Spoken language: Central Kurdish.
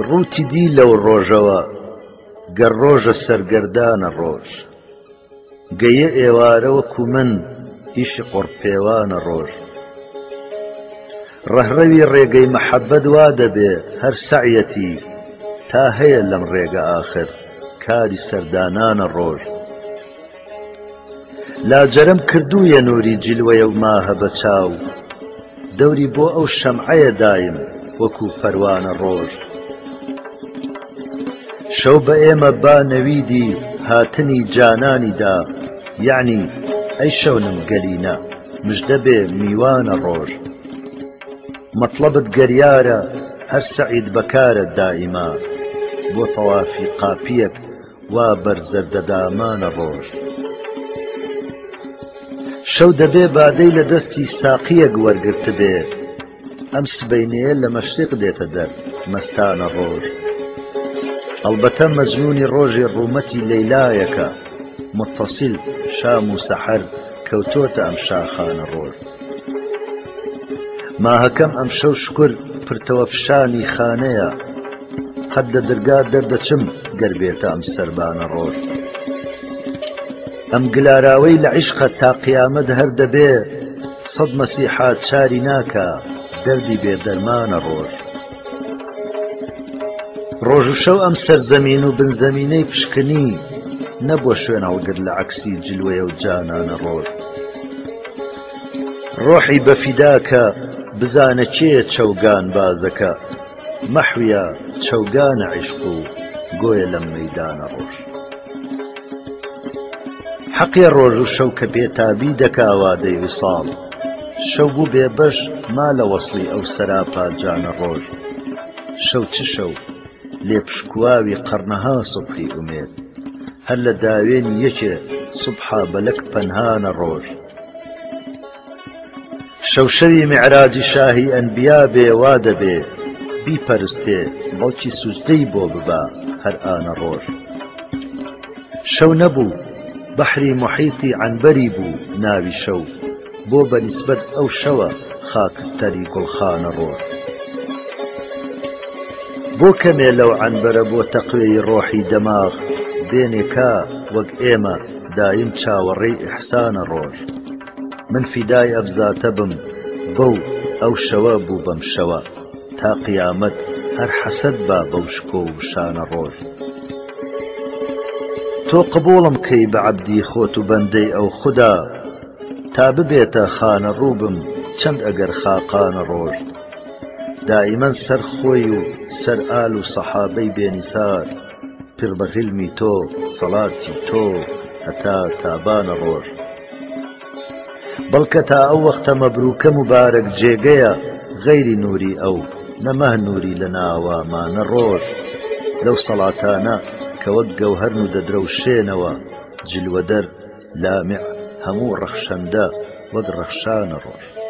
ڕووتی دی لەو ڕۆژەوە گەر ڕۆژە سەرگەردانە ڕۆژ گەیە ئێوارە وەکو من ئیشی قوڕپێوانە ڕۆژ ڕەهڕەوی ڕێگەی مەحەبەت وا دەبێ هەر سەعیەتی تا هەیە لەم ڕێگە ئاخر کاری سەردانانە ڕۆژ لاجەرەم کردوویە نووری جلوەیە و ماهە بە چاو دەوری بۆ ئەو شەمعەیە دایم وەکو پەروانە ڕۆژ شەو بە ئێمە با نەویدی هاتنی جانانی دا یەعنی ئەی شەونم گەلینە مژدە بێ میوانە ڕۆژ مەتڵەبت گەر یارە هەر سەعیت بەکارە دائیما بۆ تەوافی قاپیەک وا بەر زەردەدامانە ڕۆژ شەو دەبێ بادەی لە دەستی ساقیەک وەرگرتبێ ئەم سبەینێیە لە مەشریق دێتە دەر مەستانە ڕۆژ ئەڵبەتە مەجنوونی ڕۆژی ڕوومەتی لەیلایەکە موتەسیل شام و سەحەر کەوتۆتە ئەم شاخانە ڕۆژ ماهەکەم ئەمشەو شکر پرتەوە فشانی خانەیە قەت لە درگا دەردەچم گەر بێتە ئەم سەربانە ڕۆژ ئەم گلاراوەی لە عیشقە تا قیامەت هەر دەبێ سەد مەسیحا چاری ناکا دەردی بێ دەرمانە ڕۆژ ڕۆژ و شەو ئەم سەرزەمین و بنزەمینەی پشکنی نەبووە شوێن هەڵگر لە عەکسی جلوەیە و جانانە ڕۆژ ڕۆحی بە فیداکە بزانە کێیە چەوگان بازەکە مەحویە چەوگانە عیشق و گۆیە لەم مەیدانە ڕۆژ حەقیە ڕۆژ و شەو کە بێتابی دەکا وادەی ویساڵ شەو بوو بێ بەش ما لە وەسڵی ئەو سەراپا جانە ڕۆژ شەو چ شەو لێ پشکواوی قەڕنەها سوبحی ئومێد هەر لە داوێنی یەکێ سوبحا بەلەک پەنهانە ڕۆژ شەو شەوی میعراجی شاهی ئەنبیا بێ وا دەبێ بیپەرستێ بەڵکی سوجدەی بۆ ببا هەر ئانە ڕۆژ شەو نەبوو بەحری موحیتی عەنبەری بوو ناوی شەو بۆ بە نیسبەت ئەو شەوە خاکستەری گوڵخانە ڕۆژ بۆ کەمێ لەو عەنبەرە بۆ تەقوێی ڕۆحی دەماغ بێنێ کا وەک ئێمە دایم چاوەڕێی ئیحسانە ڕۆژ من فیدای ئەم زاتە بم بەو ئەو شەوە بوو بەم شەوە تا قیامەت هەر حەسەد با بەو شکۆ و شانە ڕۆژ تۆ قبوڵم کەی بە عەبدی خۆت و بەندەی ئەو خودا تا ببێتە خانە ڕوو بم چەند ئەگەر خاقانە ڕۆژ دائیمەن سەر خۆی و سەر ئال و سەحابەی بێنیسار پڕ بە غیلمی تۆ سەڵاتی تۆ هەتا تابانە ڕۆژ بەڵکە تا ئەو وەختە مەبروکە موبارەک جێگەیە غەیری نوری ئەو نە مەه نوری لە ناواما نە ڕۆژ لەو سەڵاتانە کە وەک گەوهەرن و دەدرەوشێنەوە جلوەدەر لامع هەموو ڕەخشەندە وەک ڕەخشانە ڕۆژ.